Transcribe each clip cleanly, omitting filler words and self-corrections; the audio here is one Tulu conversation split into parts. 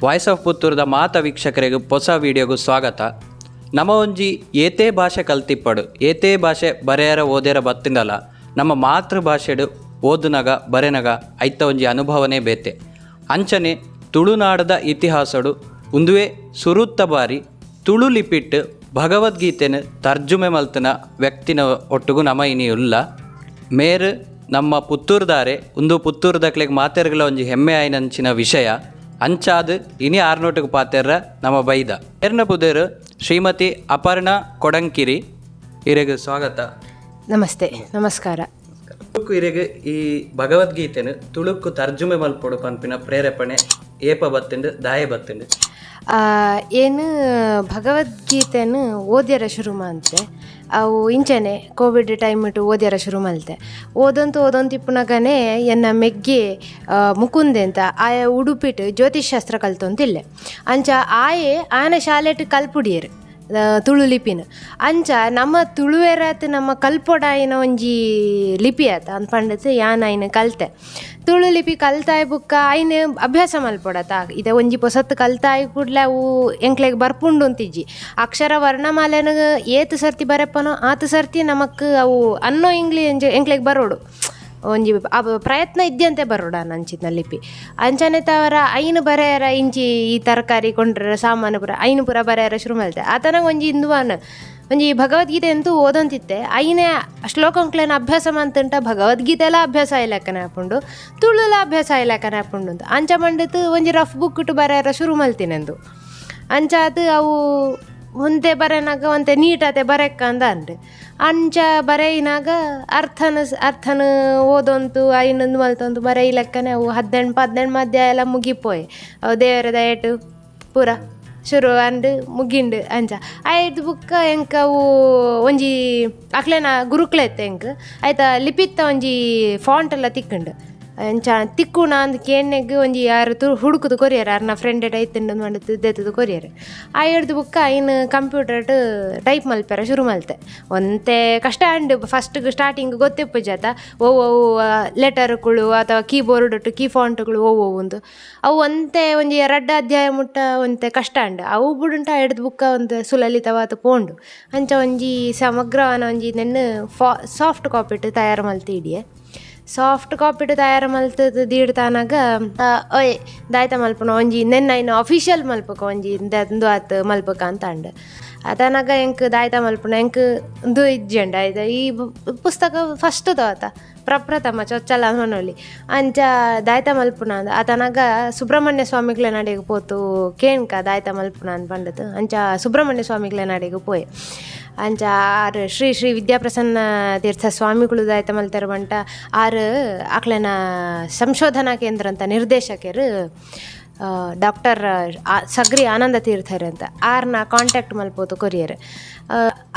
Voice of ಪುತ್ತೂರ್ದ ಮಾತ ವೀಕ್ಷಕರಿಗೆ ಹೊಸ ವಿಡಿಯೋಗೂ ಸ್ವಾಗತ. ನಮ್ಮ ಒಂಜಿ ಏತೇ ಭಾಷೆ ಕಲ್ತಿಪ್ಪಡು, ಏತೇ ಭಾಷೆ ಬರೆಯರ ಓದೇರ ಬತ್ತಿಂಡಲ, ನಮ್ಮ ಮಾತೃಭಾಷೆಡು ಓದುನಗ ಬರೆನಗ ಐತ ಒಂಜಿ ಅನುಭವನೇ ಬೇತೆ. ಅಂಚನೆ ತುಳುನಾಡದ ಇತಿಹಾಸಡು ಉಂದುವೇ ಸುರುತ್ತ ಬಾರಿ ತುಳು ಲಿಪಿಟ್ ಭಗವದ್ಗೀತೆನ ತರ್ಜುಮೆ ಮಲ್ತನ ವ್ಯಕ್ತಿನ ಒಟ್ಟುಗು ನಮ ಇನಿ ಉಲ್ಲ. ಮೇರ್ ನಮ್ಮ ಪುತ್ತೂರ್ದಾರೆ. ಉಂದು ಪುತ್ತೂರ್ದಕ್ಲೆಗ್ ಮಾತೆರ್ಗಲ ಒಂಜಿ ಹೆಮ್ಮೆ ಆಯಿನಂಚಿನ ವಿಷಯ. ಅಂಚಾದ್ ಇನಿ ಆರ್ನೋಟುಗು ಪಾತೆರ್ರ ನಮ್ಮ ಬೈದ. ಮೇರ್ನ ಪುದರ್ ಶ್ರೀಮತಿ ಅಪರ್ಣಾ ಕೊಡಂಕಿರಿ. ಇರೆಗ್ ಸ್ವಾಗತ. ನಮಸ್ತೆ, ನಮಸ್ಕಾರ. ತುಳುಕು ಇರೆಗ್ ಈ ಭಗವದ್ಗೀತೆನು ತುಳುಕು ತರ್ಜುಮೆ ಮಲ್ಪೊಡು ಪನ್ಪಿನ ಪ್ರೇರೇಪಣೆ ಏಪ ಬತ್ತುಂಡು, ದಾಯೆ ಬತ್ತುಂಡು? ಏನು ಭಗವದ್ಗೀತೆನು ಓದ್ಯರ ಶುರು ಮಂತೆ. ಅವು ಇಂಚನೆ ಕೋವಿಡ್ ಟೈಮ್ ಇಟ್ಟು ಓದ್ಯರ ಶುರು ಮಲ್ತೆ. ಓದೊಂತು ಓದೊಂತು ಇಪ್ಪುನಗನೇ ಎನ್ನ ಮೆಗ್ಗೆ ಮುಕುಂದೆ ಅಂತ ಆಯ ಉಡುಪಿಟ್ ಜ್ಯೋತಿಷ್ಶಾಸ್ತ್ರ ಕಲ್ತೊಂತಿಲ್ಲೆ. ಅಂಚ ಆಯೆ ಆಯನ ಶಾಲೆಟ್ ಕಲ್ಪುಡಿಯರು ತುಳು ಲಿಪಿನ. ಅಂಚ ನಮ್ಮ ತುಳುವೆರಾತ್ ನಮ್ಮ ಕಲ್ಪೊಡಾಯಿನ ಒಂಜಿ ಲಿಪಿ ಆತ ಅಂದ್ ಪಂಡತ್ ಯಾನ್ ಐನ್ ಕಲ್ತೆ. ತುಳು ಲಿಪಿ ಕಲ್ತಾಯ್ ಬುಕ್ಕ ಐನ್ ಅಭ್ಯಾಸ ಮಲ್ಪೊಡತ. ಇತ್ತೆ ಒಂಜಿ ಪೊಸತ್ತು ಕಲ್ತಾಯ್ ಕೂಡ್ಲೆ ಅವು ಎಂಕ್ಲೆಗ್ ಬರ್ಪುಂಡು ಅಂತಿಜ್ಜಿ. ಅಕ್ಷರ ವರ್ಣಮಾಲೆನ್ ಏತ್ ಸರ್ತಿ ಬರೆಪನೋ ಆತ್ ಸರ್ತಿ ನಮಕ್ ಅವು ಅನ್ನೋ ಇಂಗ್ಲಿ ಎಂಕ್ಲೆಗ್ ಬರೋಡು. ಒಂಜಿ ಪ್ರಯತ್ನ ಇದ್ಯಂತೆ ಬರೋಡ ಅಂಚಿನ ಲಿಪಿ. ಅಂಚನೆ ತವರ ಐನ್ ಬರೆಯರ ಇಂಚಿ ಈ ತರಕಾರಿ ಕೊಂಡ್ರ ಸಾಮಾನು ಪೂರ ಐನ್ ಪೂರ ಬರೆಯರ ಶುರು ಮಲ್ತೆ. ಆತನ ಒಂಜಿ ಇಂದುವಾನ ಒಂಜಿ ಭಗವದ್ಗೀತೆ ಅಂತೂ ಓದೊಂತಿತ್ತೆ. ಐನೇ ಶ್ಲೋಕಂಕ್ಲೆನ ಅಭ್ಯಾಸ ಮಂತುಂಟ ಭಗವದ್ಗೀತೆ ಎಲ್ಲ ಅಭ್ಯಾಸ ಆಯ್ಲಕ್ಕನೆ ಆಪುಂಡು, ತುಳುಲ ಅಭ್ಯಾಸ ಆಯ್ಲಕ್ಕನೆ ಆಪುಂಡು ಅಂತ ಅಂಚ ಮಂಡತ್ ಒಂಜಿ ರಫ್ ಬುಕ್ ಇಟ್ಟು ಬರೆಯರ ಶುರು ಮಲ್ತಿನೆಂದು. ಅಂಚಾತ್ ಅವು ಒಂತೆ ಬರೆನಾಗ ಒಂತೆ ನೀಟಾತೆ ಬರೆಕ್ಕ ಅಂದ ಅಂಡ್ ಅಂಚ ಬರೆಯಿನಾಗ ಅರ್ಥನ ಅರ್ಥನ ಓದೊಂತು ಐನೊಂದು ಮಲ್ತೊಂತು ಬರೆಯಿ ಲೆಕ್ಕನೆ ಅವು 18 18 ಅಧ್ಯಾಯ ಎಲ್ಲ ಮುಗಿಪೋಯ್. ಅವು ದೇವರ ದಯಟು ಪೂರ ಶುರು ಅಂಡ್ ಮುಗಿಂಡು. ಅಂಚ ಐದು ಬುಕ್ಕ ಎಂಕ್ ಅವು ಒಂಜಿ ಅಕ್ಲೆನ ಗುರುಕ್ಲೆತ್ತೆ ಎಂಕ್ ಆಯ್ತಾ ಲಿಪಿತ್ತ ಒಂಜಿ ಫಾಂಟ್ ಎಲ್ಲ ತಿಕ್ಕುಂಡು. ಅಂಚ ತಿಕ್ಕುಣ ಅಂದ್ ಕೇಣ್ಣೆಗ್ ಒಂಜಿ ಯಾರು ತು ಹುಡುಕುದು ಕೊರಿಯರ್ ಅರ್ನ ಫ್ರೆಂಡ್ ಐತುಂಡು ಮಂಡತು ದೆತ್ತದು ಕೊರಿಯರ್. ಆ ಹಿಡ್ದು ಬುಕ್ಕ ಐನ್ ಕಂಪ್ಯೂಟರ್ಡ್ ಟೈಪ್ ಮಲ್ಪೆರ ಶುರು ಮಲ್ತೆ. ಒಂತೆ ಕಷ್ಟ ಅಂಡ್ ಫಸ್ಟ್ ಸ್ಟಾರ್ಟಿಂಗ್ ಗೊತ್ತಿಪ್ಪುಜಾತ ಓ ಅವು ಲೆಟರ್ಗಳು ಅಥವಾ ಕೀಬೋರ್ಡ್ ಕೀ ಫಾಂಟ್ಗಳು ಓ ಉಂದು. ಅವು ಒಂತೆ ಒಂಜಿ ರಡ್ಡ್ ಅಧ್ಯಾಯ ಮುಟ್ಟ ಒಂತೆ ಕಷ್ಟ ಅಂಡ್. ಅವು ಬುಡುಂಟ ಹಿಡ್ದು ಬುಕ್ಕ ಒಂತೆ ಸುಲಲಿತವಾದ ಪೋಂಡು. ಅಂಚ ಒಂಜಿ ಸಮಗ್ರವಾನ ಒಂಜಿ ನೆನ್ನೆ ಸಾಫ್ಟ್ ಕಾಪಿಟ್ ತಯಾರು ಮಲ್ತಿ ಇಡಿಯೆ. ಸಾಫ್ಟ್ ಕಾಪಿಟ್ ತಯಾರು ಮಲ್ತದ ದೀಡ್ತಾನಾಗ ಓಯ್ ದಾಯ್ತ ಮಲ್ಪುನ ಒಂಜಿ ನೆನ್ನ ಐನ್ ಅಫಿಷಿಯಲ್ ಮಲ್ಪಕ ಒಂಜಿ ಇಂದು ಆತ್ ಮಲ್ಪಕ ಅಂತ ಅಂಡ್. ಆತನಾಗ ಎಂಕ್ ದಾಯ್ತ ಮಲ್ಪುನ ಎಂಕ್ ಇಂದು ಇಜ್ಜಂಡ ಆಯ್ತ ಈ ಪುಸ್ತಕ ಫಸ್ಟ್ ಆತ ಪ್ರಪ್ರಥಮ ಚೊಚ್ಚಲ ಮನೋಲಿ. ಅಂಚ ದಾಯ್ತ ಮಲ್ಪುನ ಅಂದ್ ಆತನಾಗ ಸುಬ್ರಹ್ಮಣ್ಯ ಸ್ವಾಮಿಗಳ ನಡೆಗೆ ಪೋತು ಕೇಣ್ಕ ದಾಯ್ತ ಮಲ್ಪುನ ಅಂದ್ ಪಂಡತು. ಅಂಚ ಸುಬ್ರಹ್ಮಣ್ಯ ಸ್ವಾಮಿಗಳ ನಡೆಗೆ ಪೋಯೆ. ಅಂಚ ಆರ್ ಶ್ರೀ ಶ್ರೀ ವಿದ್ಯಾಪ್ರಸನ್ನ ತೀರ್ಥ ಸ್ವಾಮಿಗಳು ದಾಯ್ತ ಮಲ್ತೆರ್ ಬಂಟ ಆರ್ ಅಕ್ಲೆನ ಸಂಶೋಧನಾ ಕೇಂದ್ರ ಅಂತ ನಿರ್ದೇಶಕರು ಡಾಕ್ಟರ್ ಸಗ್ರಿ ಆನಂದ ತೀರ್ಥರ್ ಅಂತ ಆರ್ನ ಕಾಂಟ್ಯಾಕ್ಟ್ ಮಲ್ಪೋತು ಕೊರಿಯರ್.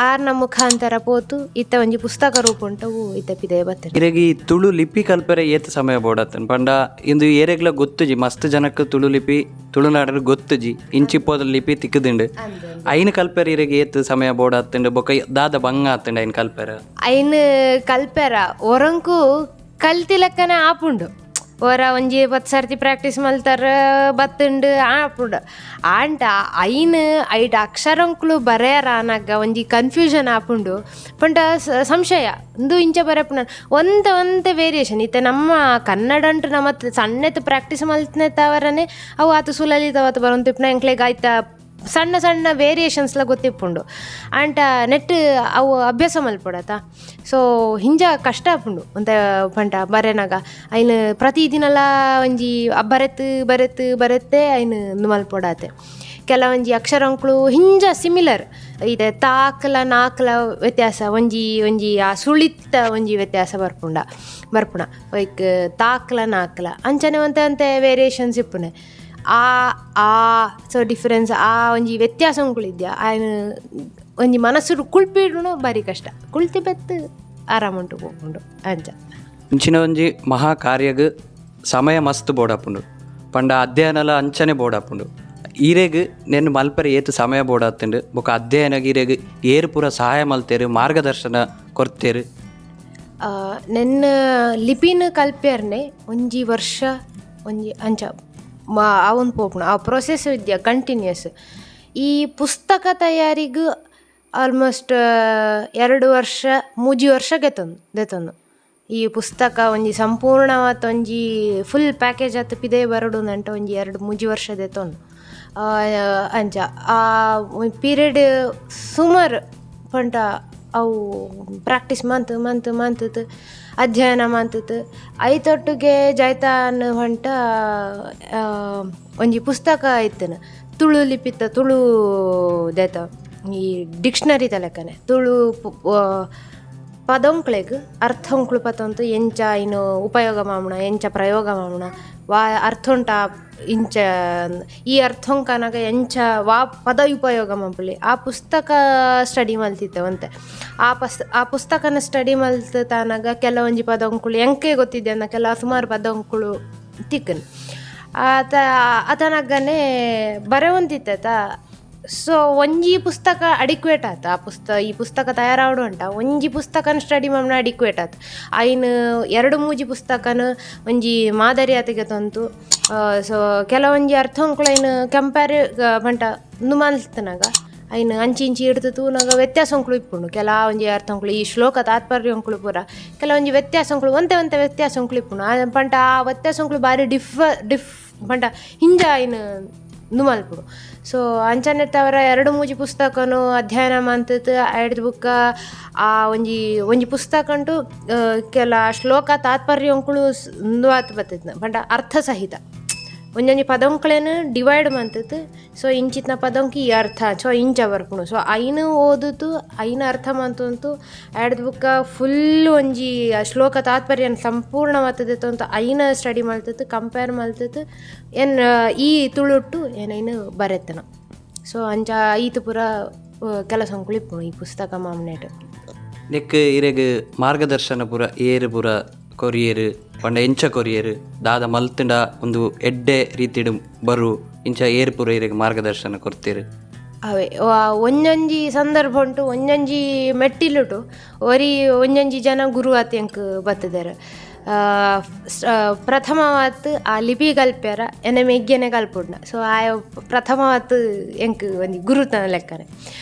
ಆರ್ನ ಮುಖಾಂತರ ಪೋತು ಇತ್ತ ಒಂಜಿ ಪುಸ್ತಕ ರೂಪ ಉಂಟವು ಇತ್ತ ಪಿದೆ ಬತ್ತನೆ. ಇರೆಗ್ ಈ ತುಳು ಲಿಪಿ ಕಲ್ಪೆರೆ ಏತ್ ಸಮಯ ಬೋಡತ್ತನ್? ಪಂಡ ಇಂದು ಏರೆಗ್ಲ ಗೊತ್ತುಜಿ, ಮಸ್ತ್ ಜನಕ್ಕೆ ತುಳು ಲಿಪಿ ತುಳುನಾಡರ್ ಗೊತ್ತುಜಿ, ಇಂಚಿಪೋದ ಲಿಪಿ ತಿಕ್ಕುದಿಂಡು. ಐನ್ ಕಲ್ಪೆರೆ ಇರೆಗ್ ಏತ್ ಸಮಯ ಬೋಡತ್ತಂಡು, ಬೊಕ ದಾದ ಬಂಗ ಆತಂಡು ಐನ್ ಕಲ್ಪೆರೆ? ಐನ್ ಕಲ್ಪೆರ ಒರಂಕು ಕಲ್ತಿ ಲೆಕ್ಕನೆ ಆಪುಂಡು. ಒರ ಒಂಜಿ 10 ಸರ್ತಿ ಪ್ರಾಕ್ಟೀಸ್ ಮಲ್ತಾರ ಬತ್ತುಂಡು ಆಪುಂಡು. ಆಂಟ ಐನ್ ಐಟ್ ಅಕ್ಷರಂಕ್ಲು ಬರೆಯರ ಆನಗ ಒಂಜಿ ಕನ್ಫ್ಯೂಷನ್ ಆಪುಂಡು. ಪಂಡ ಸಂಶಯ ಇಂದು ಇಂಚ ಬರೆಪುನ ಒಂತೆ ಒಂತೆ ವೇರಿಯೇಷನ್. ಇತ್ತೆ ನಮ್ಮ ಕನ್ನಡ ಅಂಟು ನಮ್ಮ ಸಣ್ಣತ್ ಪ್ರಾಕ್ಟೀಸ್ ಮಲ್ತನೆ ತವರನೆ ಅವು ಆತು ಸುಲಲಿತವಾತು ಬರೊಂತಿಪ್ಪುನ. ಎಂಕ್ಲೆಗ್ ಆಯ್ತ ಸಣ್ಣ ಸಣ್ಣ ವೇರಿಯೇಷನ್ಸ್ಲ ಗೊತ್ತಿಪ್ಪುಂಡು. ಆಂಟ ನೆಟ್ ಅವು ಅಭ್ಯಾಸ ಮಲ್ಪೊಡತ. ಸೊ ಹಿಂಜ ಕಷ್ಟ ಆಪುಂಡು ಒಂತೆ. ಪಂಟ ಬರೆನಾಗ ಐನ್ ಪ್ರತಿದಿನಲ ಒಂಜಿ ಬರೆತ್ ಬರೆತ್ ಬರೆತ್ತೆ ಐನ್ ಉಂದು ಮಲ್ಪೊಡಾತೆ. ಕೆಲವೊಂಜಿ ಅಕ್ಷರಂಕ್ಲು ಹಿಂಜ ಸಿಮಿಲರ್ ಇದೆ, ತಾಕ್ಲ ನಾಕ್ಲ ವ್ಯತ್ಯಾಸ ಒಂಜಿ ಒಂಜಿ ಆ ಸುಳಿತ್ತ ಒಂಜಿ ವ್ಯತ್ಯಾಸ ಬರ್ಪುಂಡ ಬರ್ಪುಣ ಲೈಕ್ ತಾಕ್ಲ ನಾಕ್ಲ ಅಂಚನೆ ಒಂತೆ ಒಂತೆ ವೇರಿಯೇಷನ್ಸ್ ಇಪ್ಪುನೆ. ಆ ಆ ಸೊ ಡಿಫರೆನ್ಸ್ ಆ ಒಂಜಿ ವ್ಯತ್ಯಾಸ ಇದ್ಯಾ. ಆಯ್ನ ಒಂಜಿ ಮನಸ್ಸುಡು ಕುಳ್ಪಿಡುನು ಬಾರಿ ಕಷ್ಟ. ಕುಳ್ತಿ ಬೆತ್ತು ಆರಾಮ ಉಂಟು ಪೋಪುಂಡು ಅಂಚ. ಇಂಚಿನ ಒಂಜಿ ಮಹಾ ಕಾರ್ಯಗ್ ಸಮಯ ಮಸ್ತ್ ಬೋಡಾಪುಂಡು. ಪಂಡ ಅಧ್ಯಯನಲ ಅಂಚನೆ ಬೋಡಾಪುಂಡು. ಈರೆಗ್ ನೆನ್ ಮಲ್ಪರೆ ಏತ್ ಸಮಯ ಬೋಡಾತುಂಡು, ಬೊಕ ಅಧ್ಯಯನಗ್ ಈರೆಗ್ ಏರ್ ಪೂರ ಸಹಾಯ ಮಲ್ತೇರು, ಮಾರ್ಗದರ್ಶನ ಕೊರ್ತೇರು? ನೆನ್ನ ಲಿಪಿನ ಕಲ್ಪ್ಯರ್ನೆ ಒಂಜಿ ವರ್ಷ ಒಂಜಿ ಅಂಚ ಆವೊಂದು ಪೋಪುಂಡು. ಆ ಪ್ರೊಸೆಸ್ ವಿದ್ಯಾ ಕಂಟಿನ್ಯೂಸ್. ಈ ಪುಸ್ತಕ ತಯಾರಿಗ್ ಆಲ್ಮೋಸ್ಟ್ 2 ವರ್ಷ 3 ವರ್ಷ ಗೆತೊಂದು ದೆತೊಂದು. ಈ ಪುಸ್ತಕ ಒಂಜಿ ಸಂಪೂರ್ಣವಾತ್ ಒಂಜಿ ಫುಲ್ ಪ್ಯಾಕೇಜ್ ಆತ್ ಪಿದಯಿ ಬರೊಡು ಅಂಟ ಒಂಜಿ 2-3 ವರ್ಷ ದೆತೊಂದು. ಅಂಚ ಆ ಪೀರಿಯಡ್ ಸುಮಾರು ಪಂಡ ಅವು ಪ್ರಾಕ್ಟೀಸ್ ಮಂತ್ month ಮಂತುತು ಅಧ್ಯಯನ ಮಂತುತು ಐತೊಟ್ಟಿಗೆ ಜೈತಾನ್ ಪಂಟ ಒಂಜಿ ಪುಸ್ತಕ ಇತ್ತುನು ತುಳು ಲಿಪಿತ ತುಳು ದೇತ ಈ ಡಿಕ್ಷನರಿ ಲೆಕ್ಕನೆ ತುಳು ಪದೊಂಕ್ಲೆಗ್ ಅರ್ಥೊಂಕ್ಲು ಪತೊಂತು ಎಂಚ ಐನು ಉಪಯೋಗ ಮಾಮುಣ ಎಂಚ ಪ್ರಯೋಗ ಮಾಮುಣ ವಾ ಅರ್ಥೊಂಟ ಇಂಚ ಈ ಅರ್ಥೊಂಕನಗ ಎಂಚ ವಾ ಪದ ಉಪಯೋಗ ಮಲ್ಪೊಲಿ ಆ ಪುಸ್ತಕ ಸ್ಟಡಿ ಮಲ್ತಿತ್ತೆ ಒಂತೆ. ಆ ಪುಸ್ತಕನ ಸ್ಟಡಿ ಮಲ್ತ್ ತಾನಗ ಕೆಲವೊಂಜಿ ಪದೊಂಕುಲು ಎಂಕೆ ಗೊತ್ತಿದ್ದೆ ಅಂದ ಕೆಲ ಸುಮಾರು ಪದೊಂಕುಲು ತಿಕ್ಕನ್ ಆತ ಆತನಗನೇ ಬರೆವಂತಿತ್ತ. ಸೊ ಒಂಜಿ ಪುಸ್ತಕ ಅಡಿಕ್ವೇಟ್ ಆತ ಆ ಈ ಪುಸ್ತಕ ತಯಾರಾವಡು ಅಂಟ ಒಂಜಿ ಪುಸ್ತಕನ ಸ್ಟಡಿ ಮಮ್ನ ಅಡಿಕ್ವೇಟ್ ಆತ. ಐನ್ 2-3 ಪುಸ್ತಕನ ಒಂಜಿ ಮಾದರಿ ಆತಿಗೆ ತಂತು. ಸೊ ಕೆಲವೊಂಜಿ ಅರ್ಥಂಕುಲು ಐನ್ ಕಂಪೇರ್ ಪಂಟ ಉಂದು ಮಲ್ತನಾಗ ಐನ್ ಅಂಚಿ ಇಂಚಿ ಹಿಡ್ದು ತೂನಾಗ ವ್ಯತ್ಯಾಸಂಕುಲು ಇಪ್ಪುಂಡು. ಕೆಲ ಒಂಜಿ ಅರ್ಥಂಕುಲು ಈ ಶ್ಲೋಕ ತಾತ್ಪರ್ಯಂಕುಲು ಪೂರ ಕೆಲವೊಂಜಿ ವ್ಯತ್ಯಾಸಂಕುಲು ಒಂತೆ ಒಂತೆ ವ್ಯತ್ಯಾಸಂಕುಲು ಇಪ್ಪುಂಡು. ಪಂಟ ಆ ವ್ಯತ್ಯಾಸಂಕುಲು ಬಾರಿ ಡಿಫ್ ಡಿಫ್ ಪಂಟ ಹಿಂಜ ಐನ್ ಉಂದು ಮಲ್ಪುಡು. ಸೊ ಅಂಚನೆ ತವರ 2-3 ಪುಸ್ತಕನು ಅಧ್ಯಯನ ಮಂತುತು ಐಡ್ದ್ ಬುಕ್ಕ ಆ ಒಂಜಿ ಒಂಜಿ ಪುಸ್ತಕ ಉಂಟು ಕೆಲ ಶ್ಲೋಕ ತಾತ್ಪರ್ಯಂಕುಲು ಉಂದು ಆತ್ ಬತ್ತಿತ್ನ ಪಂಡ ಅರ್ಥ ಸಹಿತ ಒಂಜೊಂಜಿ ಪದಂಕುಲೆನ್ ಡಿವೈಡ್ ಮಂತುತು. ಸೊ ಇಂಚಿತ್ನ ಪದಂಕ್ ಈ ಅರ್ಥ ಸೊ ಇಂಚ ಬರ್ಪುಂಡು. ಸೊ ಐನ್ ಓದುತು ಐನ್ ಅರ್ಥ ಮಂತುಂತು ಐಡ್ದ್ ಬುಕ್ಕ ಫುಲ್ ಒಂಜಿ ಶ್ಲೋಕ ತಾತ್ಪರ್ಯನ್ ಸಂಪೂರ್ಣ ಮತ್ತದೆತ್ತೊಂತು ಐನ ಸ್ಟಡಿ ಮಲ್ತುತು ಕಂಪೇರ್ ಮಲ್ತುತು ಎನ್ ಈ ತುಳುಟ್ಟು ಏನೈನು ಬರೆತ್ತನ. ಸೊ ಅಂಚ ಈತ ಪೂರ ಕೆಲಸ ಇಪ್ಪುಂಡು ಈ ಪುಸ್ತಕ ಮಾಮನೇಟ್. ನೆಕ್ ಇರೆಗ್ ಮಾರ್ಗದರ್ಶನ ಪೂರ ಏರು ಪೂರ ಕೊರಿಯರು ಪಂಡ ಎಂಚ ಕೊರಿಯರು ದಾದ ಮಲ್ತುಂಡ ಒಂದು ಎಡ್ಡೆ ರೀತಿಡ್ ಬರು ಇಂಚ ಏರು ಪೂರ ಇರೆಗ್ ಮಾರ್ಗದರ್ಶನ ಕೊರ್ತೀರು? ಅವೇ ಒಂಜೊಂಜಿ ಸಂದರ್ಭ ಉಂಟು ಒಂಜೊಂಜಿ ಮೆಟ್ಟಿಲುಟು ಒರಿ ಒಂಜೊಂಜಿ ಜನ ಗುರು ಆತ್ ಎಂಕ್ ಬತ್ತುದೆರ್. ಪ್ರಥಮವಾತ್ ಆ ಲಿಪಿ ಕಲ್ಪ್ಯಾರ ಎನ್ನ ಮೆಗ್ಗೆನೆ ಕಲ್ಪುಡ್ನ. ಸೊ ಆಯ ಪ್ರಥಮವಾತ್ ಎಂಕ್ ಒಂಜಿ ಗುರುತನ ಲೆಕ್ಕನೆ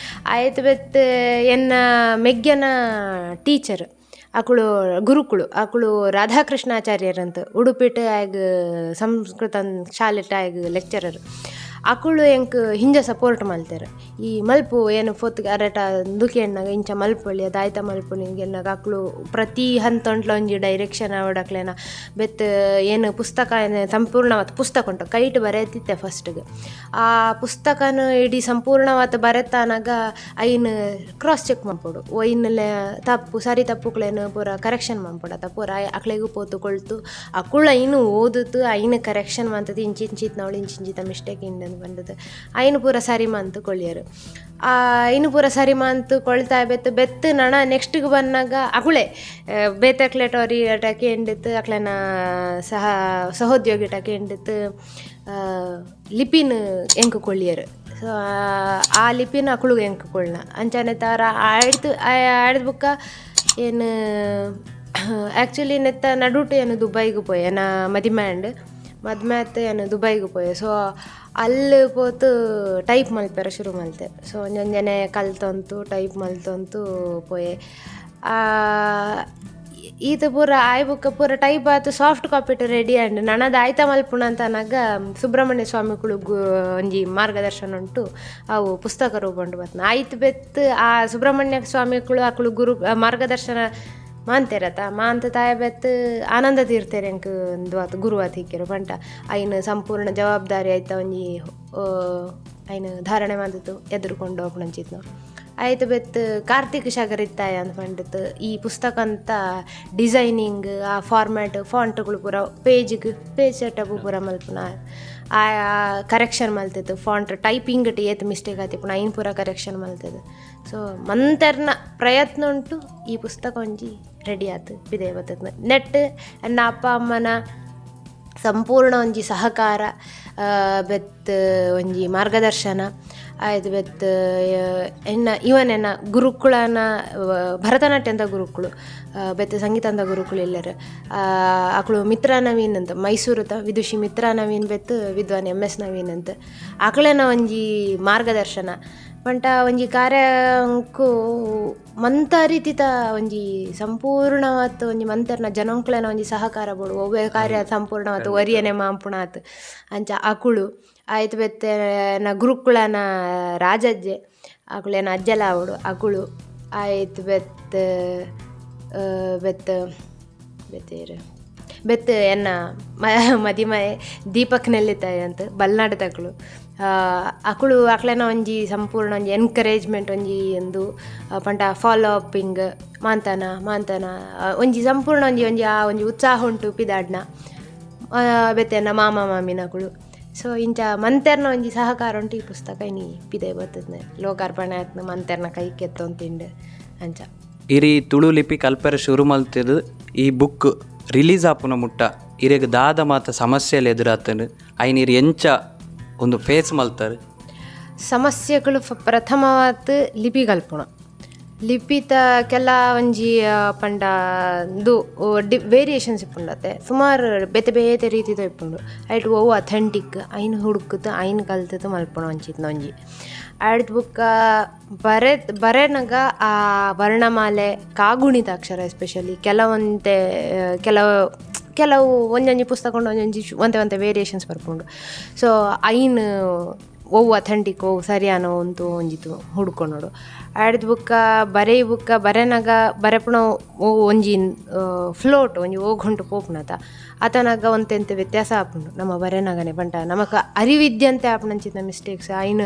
ಆಯ್ತು. ಬೆತ್ ಎನ್ನ ಮೆಗ್ಗೆನ ಟೀಚರ್ ಅಕುಲು ಗುರುಕುಲು ಅಕುಲು ರಾಧಾಕೃಷ್ಣಾಚಾರ್ಯರಂತ ಉಡುಪಿಟ್ ಆಯ್ಗ್ ಸಂಸ್ಕೃತ ಶಾಲೆಟ್ ಆಯ್ಗ್ ಲೆಕ್ಚರರ್. ಅಕುಲು ಎಂಕ್ ಹಿಂಜ ಸಪೋರ್ಟ್ ಮಲ್ತೆರ್. ಈ ಮಲ್ಪು ಏನು ಪೊತ್ತು ಅರೆಟ ದುಃಖ ಎಣ್ಣಾಗ ಇಂಚ ಮಲ್ಪೊಲಿ ಅದು ಆಯ್ತ ಮಲ್ಪೊಲಿ ಎನ್ನಾಗ ಅಕುಲು ಪ್ರತಿ ಹಂತೊಂಟ್ಲ ಒಂಜಿ ಡೈರೆಕ್ಷನ್ ಆವಡಕ್ಲೆನ ಬೆತ್ ಏನು ಪುಸ್ತಕ ಏನು ಸಂಪೂರ್ಣವಾದ ಪುಸ್ತಕ ಉಂಟು ಕೈಟ್ ಬರೆತಿತ್ತೆ ಫಸ್ಟ್ಗೆ. ಆ ಪುಸ್ತಕನ ಇಡೀ ಸಂಪೂರ್ಣವಾದ ಬರೆತಾನಾಗ ಐನ್ ಕ್ರಾಸ್ ಚೆಕ್ ಮಲ್ಪೊಡು ಒಯ್ನಲೆ ತಪ್ಪು ಸರಿ ತಪ್ಪುಕ್ಲೇನು ಪೂರ ಕರೆಕ್ಷನ್ ಮಲ್ಪೊಡು ಅತ ಪೂರ ಅಕ್ಲೆಗೂ ಪೋತು ಕೊಳ್ತು ಅಕುಳು ಐನು ಓದುತ್ತು ಐನು ಕರೆಕ್ಷನ್ ಮಂತದ್ದು ಇಂಚಿಂಚಿತ್ನವಳು ಇಂಚಿಂಚಿತ ಮಿಸ್ಟೇಕ್ ಇಂಡಂದು ಬಂದದ್ದು ಐನು ಪೂರ ಸರಿ ಮಂತು ಕೊಳ್ಯರು. ಆ ಐನು ಪೂರ ಸರಿ ಮಂತು ಕೊಳ್ತಾ ಬೆತ್ತು ಬೆತ್ತು ನಣ ನೆಕ್ಸ್ಟ್ಗೆ ಬಂದಾಗ ಅಕುಳೆ ಬೇತಕ್ಲೆಟೋರಿ ಅಟಕ್ಕೆ ಎಂಡಿತ್ತು ಅಕ್ಲೆನ ಸಹೋದ್ಯೋಗಿ ಟಕ್ಕೆ ಎಂಡಿತ್ತು ಲಿಪಿನ ಎಂಕು ಕೊಳ್ಳಿಯರು. ಸೊ ಆ ಲಿಪಿನ ಅಕುಳು ಎಂಕು ಕೊಳ್ಳ ಅಂಚನೆ ತಾರ ಆಯ್ತು ಆಯ್ದ ಬುಕ್ಕ ಏನು ಆ್ಯಕ್ಚುಲಿ ನೆತ್ತ ನಡುಟು ಏನು ದುಬೈಗೆ ಪೋಯೆ ನಾ ಮದಿಮೆ ಆಂಡ್ ಮದ್ಮೆ ಆತ್ ಏನು ದುಬೈಗೆ ಪೋಯೆ. ಸೊ ಅಲ್ಲಿ ಪೋತು ಟೈಪ್ ಮಲ್ಪೆರ ಶುರು ಮಲ್ತೆ. ಸೊ ಒಂಜೊಂಜನೆ ಕಲ್ತೊಂತು ಟೈಪ್ ಮಲ್ತೊಂತು ಪೋಯೆ. ಈತ ಪೂರ ಆಯ್ ಬುಕ್ಕ ಪೂರ ಟೈಪ್ ಆತು ಸಾಫ್ಟ್ ಕಾಪಿಟ್ ರೆಡಿ ಆಂಡ್ ನನದ ಆಯ್ತ ಮಲ್ಪುಣ ಅಂತ ಅನ್ನಾಗ ಸುಬ್ರಹ್ಮಣ್ಯ ಸ್ವಾಮಿಗಳು ಒಂಜಿ ಮಾರ್ಗದರ್ಶನ ಉಂಟು ಅವು ಪುಸ್ತಕ ರೂಪ ಉಂಟು ಬತ್ನ ಆಯ್ತು ಬೆತ್ತು ಆ ಸುಬ್ರಹ್ಮಣ್ಯ ಸ್ವಾಮಿಗಳು ಅಕುಲು ಗುರು ಮಾರ್ಗದರ್ಶನ ಮಾಂತೇರತ ಮಾಂತ ತಾಯ ಬೆತ್ತು ಆನಂದ ತೀರ್ಥೆರ್ ಎಂಕ್ ಉಂದು ಆತು ಗುರು ಆತ್ ಹಿಕ್ಕೆರು ಪಂಟ ಐನ್ ಸಂಪೂರ್ಣ ಜವಾಬ್ದಾರಿ ಆಯ್ತ ಒಂಜಿ ಐನ್ ಧಾರಣೆ ಮಂತುತು ಎದುರುಕೊಂಡು ಹೋಗ್ನಂಚಿತ್ನು. ಆಯ್ತು ಬೆತ್ತು ಕಾರ್ತಿಕ್ ಶಗರಿತ್ತಾಯ ಅಂತ ಪಂಡಿತು ಈ ಪುಸ್ತಕ ಅಂತ ಡಿಸೈನಿಂಗ್ ಆ ಫಾರ್ಮ್ಯಾಟ್ ಫಾಂಟ್ಗಳು ಪೂರ ಪೇಜ್ಗೆ ಪೇಜ್ ಸೆಟಪ್ ಪೂರ ಮಲ್ಪುನ ಆ ಕರೆಕ್ಷನ್ ಮಲ್ತಿತ್ತು ಫಾಂಟ್ ಟೈಪಿಂಗ್ ಏತ್ ಮಿಸ್ಟೇಕ್ ಆತಿಪ್ಪುನ ಐನ್ ಪೂರ ಕರೆಕ್ಷನ್ ಮಲ್ತದು. ಸೊ ಮಂತೆರ್ನ ಪ್ರಯತ್ನ ಉಂಟು ಈ ಪುಸ್ತಕ ಒಂಜಿ ರೆಡಿ ಆತು ಪಿದಯಿ ಬತ್ತದ. ನೆಟ್ ಎನ್ನ ಅಪ್ಪ ಅಮ್ಮನ ಸಂಪೂರ್ಣ ಒಂಜಿ ಸಹಕಾರ ಬೆತ್ ಒಂಜಿ ಮಾರ್ಗದರ್ಶನ ಆಯ್ತು ಬೆತ್ತು ಎನ್ನ ಇವನ್ ಎನ್ನ ಗುರುಕುಳನ ಭರತನಾಟ್ಯಂತ ಗುರುಕುಳು, ಬೆತ್ತು ಸಂಗೀತಂದ ಗುರುಕುಳು ಎಲ್ಲರು. ಆಕಳು ಮಿತ್ರಾ ನವೀನ್ ಅಂತ ಮೈಸೂರುತ ವಿದುಷಿ ಮಿತ್ರಾ ನವೀನ್ ಬೆತ್ತು ವಿದ್ವಾನ್ ಎಮ್ ಎಸ್ ನವೀನ್ ಅಂತ ಆಕಳೆನ ಒಂಜಿ ಮಾರ್ಗದರ್ಶನ ಪಂಟ ಒಂಜಿ ಕಾರ್ಯಂಕು ಮಂತ ರೀತಿತ ಒಂಜಿ ಸಂಪೂರ್ಣವಾತ್ ಒಂಜಿ ಮಂತೆರ್ನ ಜನಂಕ್ಲೆನ ಒಂಜಿ ಸಹಕಾರ ಬೋಡು, ಒವ್ವೆ ಕಾರ್ಯ ಸಂಪೂರ್ಣವಾತ್ ಒರಿಯನೆ ಮಾಂಪುಣಾತ್ ಅಂಚ ಅಕುಳು. ಆಯ್ತು ಬೆತ್ತೆ ನ ಗುರುಕುಳನ ರಾಜಜ್ಜೆ ಅಕುಳೆನ ಅಜ್ಜಲ ಅವಡು ಅಕುಳು. ಆಯ್ತು ಬೆತ್ತ ಬೆತ್ತ ಬೆತ್ತೇರು ಬೆತ್ತು ಎನ್ನ ಮದಿಮಯೆ ದೀಪಕ್ ನೆಲ್ಲಿತಾಯ ಅಂತ ಬಲ್ನಾಡು ತಕುಳು. ಅಕುಳು ಅಕ್ಲೆನ ಒಂಜಿ ಸಂಪೂರ್ಣ ಒಂಜಿ ಎನ್ಕರೇಜ್ಮೆಂಟ್ ಒಂಜಿ ಎಂದು ಪಂಡ ಫಾಲೋ ಅಪ್ಪಿಂಗ್ ಮಾಂತನ ಮಾಂತನ ಒಂಜಿ ಸಂಪೂರ್ಣ ಒಂಜಿ ಒಂಜಿ ಆ ಒಂಜಿ ಉತ್ಸಾಹ ಉಂಟು ಪಿದಾಡ್ನ ಬೆತ್ತೆನ ಮಾಮ ಮಾಮಿನಕುಳು. ಸೊ ಇಂಚ ಮಂತೆರ್ನ ಒಂಜಿ ಸಹಕಾರ ಉಂಟು ಈ ಪುಸ್ತಕ ಇನಿ ಪಿದೆ ಬರ್ತದೆ ಲೋಕಾರ್ಪಣೆ ಆತ್ನ ಮಂತೆರ್ನ ಕೈ ಕೆತ್ತೊಂತಿಂಡು ಅಂಚ. ಇರಿ ತುಳು ಲಿಪಿ ಕಲ್ಪೆರೆ ಶುರು ಮಲ್ತಿದ್ದು ಈ ಬುಕ್ ರಿಲೀಸ್ ಆಪುನ ಮುಟ್ಟ ಇರೆಗ್ ದಾದ ಮಾತ ಸಮಸ್ಯೆಲು ಎದುರಾತನು, ಐನ್ ಇರ್ ಎಂಚ ಒಂದು ಫೇಸ್ ಮಲ್ತಾರೆ? ಸಮಸ್ಯೆಗಳು ಪ್ರಥಮವಾತ್ ಲಿಪಿ ಕಲ್ಪುಣ. ಲಿಪಿತ ಕೆಲ ಒಂಜಿ ಪಂಡ ದು ವೇರಿಯೇಷನ್ಸ್ ಇಪ್ಪುಂಡತೆ, ಸುಮಾರು ಬೇತೆ ಬೇತೆ ರೀತಿದ ಇಪ್ಪುಂಡು. ಐಟ್ ಒವು ಅಥೆಂಟಿಕ್ ಐನ್ ಹುಡುಕುತ್ತು ಐನ್ ಕಲ್ತದ್ದು ಮಲ್ಪುಣ ಒಂಚಿತ್ನ ಒಂಜಿ. ಆಯ್ತು ಬುಕ್ಕ ಬರೆನಗ ಆ ವರ್ಣಮಾಲೆ ಕಾಗುಣಿತ ಅಕ್ಷರ ಎಸ್ಪೆಷಲಿ ಕೆಲವೊಂತೆ ಕೆಲವು ಕೆಲವು ಒಂಜೊಂಜಿ ಪುಸ್ತಕ ಉಂಡು, ಒಂಜೊಂಜಿ ಒಂತೆ ಒಂತೆ ವೇರಿಯೇಷನ್ಸ್ ಬರ್ಪುಂಡು. ಸೊ ಐನ್ ಒವು ಅಥೆಂಟಿಕ್ ಒವು ಸರಿಯಾನ ಉಂತು ಒಂಜಿತು ಹುಡ್ಕೊನೋಡು. ಆಯ್ತು ಬುಕ್ಕ ಬರೆಯಿ ಬುಕ್ಕ ಬರೆನಗ ಬರೆಪುಣ ಒವು ಒಂಜಿ ಫ್ಲೋಟ್ ಒಂಜಿ ಓಗುಂಟು ಪೋಪುಣತ ಆತನಾಗ ಒಂತೆಂತ ವ್ಯತ್ಯಾಸ ಆಪುಂಡು ನಮ್ಮ ಬರೆನಗನೆ. ಪಂಟ ನಮಕ ಅರಿವಿದ್ಯಂತೆ ಆಪುಣಂಚಿನ ಮಿಸ್ಟೇಕ್ಸ್ ಐನ್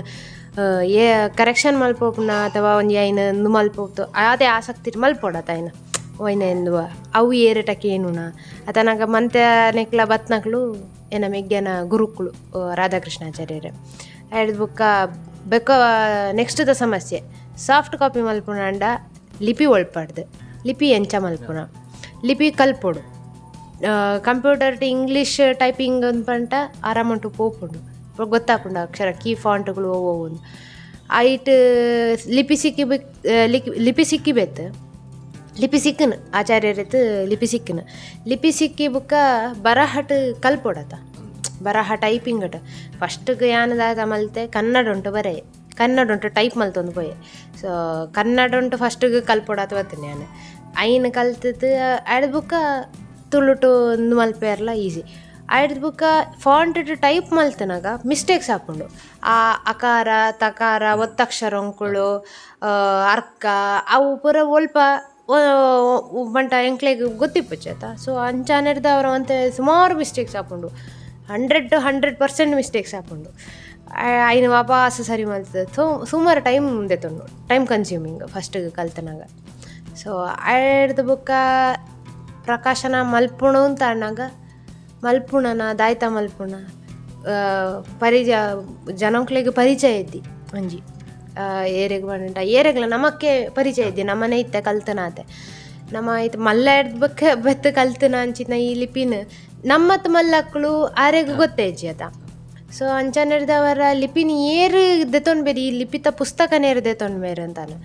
ಏ ಕರೆಕ್ಷನ್ ಮಲ್ಪೋಪುಣ ಅಥವಾ ಒಂಜಿ ಐನ್ ಇಂದು ಮಲ್ಪೋಪ್ತು ಆತೆ ಆಸಕ್ತಿ ಮಲ್ಪೋಡತ ಐನ್ ಒಯ್ನ ಎಂದುವ ಅವು ಏರಟಕ್ಕೆ ಏನುಣ ಆತನಾಗ ಮಂತೆ ನೆಕ್ಲ ಬತ್ನಕ್ಲು ಏನ ಮೆಗ್ಯನ ಗುರುಕುಳು ರಾಧಾಕೃಷ್ಣಾಚಾರ್ಯರು. ಆಯ್ತು ಬುಕ್ಕ ಬೆಕ್ಕ ನೆಕ್ಸ್ಟ್ the ಸಮಸ್ಯೆ ಸಾಫ್ಟ್ ಕಾಪಿ ಮಲ್ಪುಣ ಅಂಡ ಲಿಪಿ ಒಳ್ಪಾಡ್ದು ಲಿಪಿ ಎಂಚ ಮಲ್ಪುಣ ಲಿಪಿ ಕಲ್ಪೊಡು. Computer to English typing ಪಂಟ ಆರಾಮುಂಟು ಪೋಪುಂಡು ಗೊತ್ತಾಪುಂಡು ಅಕ್ಷರ ಕೀ ಫಾಂಟ್ಗಳು ಒವು ಒಂದು. ಐಟ್ ಲಿಪಿ ಸಿಕ್ಕಿ ಬೆಕ್ ಲಿಪಿ ಸಿಕ್ಕಿ ಬೆತ್ತು ಲಿಪಿ ಸಿಕ್ಕನು ಆಚಾರ್ಯರಿತ್ತು ಲಿಪಿ ಸಿಕ್ಕನು ಲಿಪಿ ಸಿಕ್ಕಿ ಬುಕ್ಕ ಬರಹಟ್ ಕಲ್ಪೊಡತ ಬರಹ ಟೈಪಿಂಗ್ ಅಟ್ ಫಸ್ಟ್ಗೆ ಯಾನದಾದ ಮಲ್ತೆ ಕನ್ನಡ ಉಂಟು ಬರೆಯೆ ಕನ್ನಡ ಉಂಟು ಟೈಪ್ ಮಲ್ತೊಂದು ಪೋಯೆ. ಸೊ ಕನ್ನಡ ಉಂಟು ಫಸ್ಟಿಗೆ ಕಲ್ಪೊಡಾತ ಬತ್ತನೆ ಯಾನ್ ಐನ್ ಕಲ್ತದ್ದು ಆಯ್ಡ್ ಬುಕ್ಕ ತುಳುಟು ಒಂದು ಮಲ್ಪೆರ್ಲ ಈಸಿ. ಆಯ್ಡ್ ಬುಕ್ಕ ಫಾಂಟ್ ಟೈಪ್ ಮಲ್ತನಾಗ ಮಿಸ್ಟೇಕ್ಸ್ ಆಪುಂಡು, ಆ ಅಕಾರ ತಕಾರ ಒತ್ತಕ್ಷರ ಒಂಕುಳು ಅರ್ಕ ಅವು ಪೂರ ಒಲ್ಪ ಬಂಟ ಎಂಕ್ಲೆಗ್ ಗೊತ್ತಿಪ್ಪುಜಿ ಅತ. ಸೊ ಅಂಚಾನೆರ್ದ್ ಅವರ ಒಂತೆ ಸುಮಾರು ಮಿಸ್ಟೇಕ್ಸ್ ಆಪುಂಡು, 100 to 100% mistakes ಆಪುಂಡು. ಐನ್ ವಾಪಾಸ್ ಸರಿ ಮಲ್ತದೆ ಸೊ ಸುಮಾರು ಟೈಮ್ ದೆತ್ತೊಂಡು ಟೈಮ್ ಕನ್ಸ್ಯೂಮಿಂಗ್ ಫಸ್ಟಿಗೆ ಕಲ್ತನಾಗ. ಸೊ ಆಯ್ಡ್ದು ಬುಕ್ಕ ಪ್ರಕಾಶನ ಮಲ್ಪುಣು ಅಂತ ಅಣ್ಣಾಗ ಮಲ್ಪುಣನ ದಾಯ್ತ ಮಲ್ಪುಣ ಪರಿಚಯ ಜನಕ್ಲೆಗ್ ಪರಿಚಯ ಇದ್ದಿ ಒಂಜಿ ಏರೆಗ್ ಪಂಡ ಏರೆಗ್ಲ ನಮಕ್ಕೆ ಪರಿಚಯ ಇದ್ದಿ ನಮ್ಮನೆ ಇತ್ತೆ ಕಲ್ತನಾತೆ ನಮ್ಮ ಇತ್ತೆ ಮಲ್ಲ ಹಿಡ್ದು ಬಕ್ಕ ಬೆತ್ತ ಕಲ್ತನ ಅಂಚಿನ ಈ ಲಿಪಿನ ನಮ್ಮತ್ ಮಲ್ಲಕ್ಳು ಆರೆಗ್ ಗೊತ್ತೇ ಇಜ್ಜಿ ಅತ. ಸೊ ಅಂಚನೆರ್ದವರ ಲಿಪಿನ ಏರು ದೆತೊಂಡು ಬೇರಿ ಈ ಲಿಪಿತ ಪುಸ್ತಕ ನೇರು ದೆತೊಂಡು ಬೇರು ಅಂತಾನೆ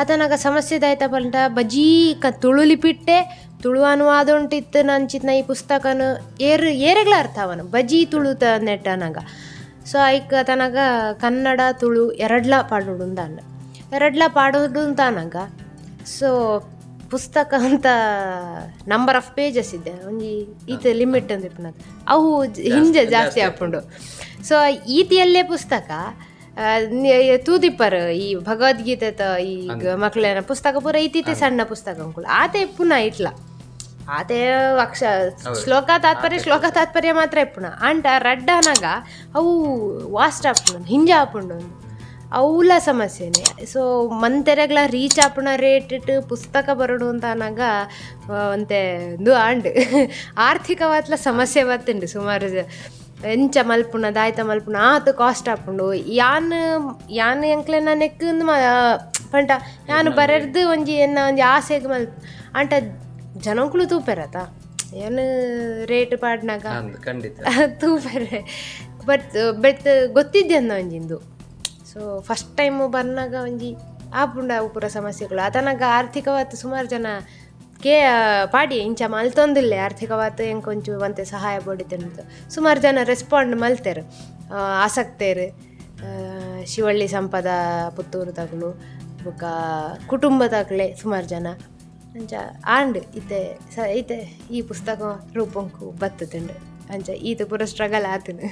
ಆತನಾಗ ಸಮಸ್ಯೆ ದಾಯ್ತ ಪಂಡ ಬಜೀ ತುಳು ಲಿಪಿಟ್ಟೆ ತುಳು ಅನುವಾದ ಉಂಟಿತ್ತು ನಂಚಿತ್ನ ಈ ಪುಸ್ತಕನ ಏರು ಏರೆಗ್ಲ ಅರ್ಥ ಅವನು ಬಜೀ ತುಳುತ ನೆಟ್ಟನಾಗ. ಸೊ ಐಕ್ ಆತನಾಗ ಕನ್ನಡ ತುಳು ಎರಡ್ಲ ಪಾಡೋಡು ಅಂದ ಎರಡ್ಲ ಪಾಡೋಡು ಅಂತಾನಾಗ ಸೊ ಪುಸ್ತಕ ಅಂತ number of pages ಇದೆ ಒಂಜಿ ಈತ ಲಿಮಿಟ್ ಅಂದ್ ಇಪ್ಪುನಗ ಅವು ಹಿಂಜ ಜಾಸ್ತಿ ಆಪುಂಡು. ಸೊ ಈತಿಯಲ್ಲೇ ಪುಸ್ತಕ ತೂದಿಪ್ಪರ್ ಈ ಭಗವದ್ಗೀತೆ ಈ ಮಕ್ಳೆನ ಪುಸ್ತಕ ಪೂರ ಈತೀತೆ ಸಣ್ಣ ಪುಸ್ತಕ ಅಂಕುಲು ಆತೆ ಪುನಃ ಇಟ್ಲ ಆತೆ ಅಕ್ಷ ಶ್ಲೋಕ ತಾತ್ಪರ್ಯ ಶ್ಲೋಕ ತಾತ್ಪರ್ಯ ಮಾತ್ರ ಇಪ್ಪುನ ಅಂಟ ರಡ್ಡನಾಗ ಅವು ವಾಸ್ಟ್ ಆಪುಂಡು ಹಿಂಜ ಆಪುಂಡು ಅವುಲ ಸಮಸ್ಯೆನೆ. ಸೊ ಮಂತೆರೆಗ್ಲ ರೀಚ್ ಆಪುಣ ರೇಟ್ ಇಟ್ಟು ಪುಸ್ತಕ ಬರೋಡು ಅಂತ ಅನ್ನಾಗ ಒಂತೆ ಇಂದು ಆಂಡ್ ಆರ್ಥಿಕವಾತ್ಲ ಸಮಸ್ಯೆ ಬತ್ತುಂಡು ಸುಮಾರು ಎಂಚ ಮಲ್ಪುಣ ದಾಯ್ತ ಮಲ್ಪುಣ ಆತ್ ಕಾಸ್ಟ್ ಆಪುಂಡು. ಯಾನ್ ಯಾನ್ ಎಂಕ್ಲೆನ ನೆಕ್ ಪಂಟ ಯಾನ್ ಬರೆರ್ದು ಒಂಜಿ ಎನ್ನ ಒಂಜಿ ಆಸೆಗ್ ಮಲ್ಪ್ ಅಂಟ ಜನಂಕುಲು ತೂಪೆರತ ಏನು ರೇಟ್ ಪಾಡ್ನಾಗ ಖಂಡಿತ ತೂಪೆರೆ ಬಟ್ ಬೆತ್ ಗೊತ್ತಿದ್ದೆ ಒಂಜಿಂದು. So first time ಬನ್ನಗ ಒಂಜಿ ಆಪುಂಡು ಅವು ಪೂರ ಸಮಸ್ಯೆಗಳು. ಆತನಾಗ ಆರ್ಥಿಕವಾತ್ ಸುಮಾರು ಜನ ಕೆ ಪಾಡಿ ಇಂಚ ಮಲ್ತೊಂದಿಲ್ಲೆ, ಆರ್ಥಿಕವಾತ್ ಎಂಕ್ ಒಂಚೂರು ಒಂತೆ ಸಹಾಯ ಬೋಡಿತ್ತ್ಂಡ್. ಸುಮಾರು ಜನ ರೆಸ್ಪಾಂಡ್ ಮಲ್ತೆರ್, ಆಸಕ್ತೆರ್, ಶಿವಳ್ಳಿ ಸಂಪದ ಪುತ್ತೂರುದಕುಲು ಬೊಕ್ಕ ಕುಟುಂಬದಕುಲೆ ಸುಮಾರು ಜನ ಅಂಚ ಆಂಡ್. ಇತ್ತೆ ಸ ಇತ್ತೆ ಈ ಪುಸ್ತಕ ರೂಪಂಕು ಬತ್ತುಂಡು. ಅಂಚ ಈತ ಪೂರ ಸ್ಟ್ರಗಲ್ ಆತುಂಡು.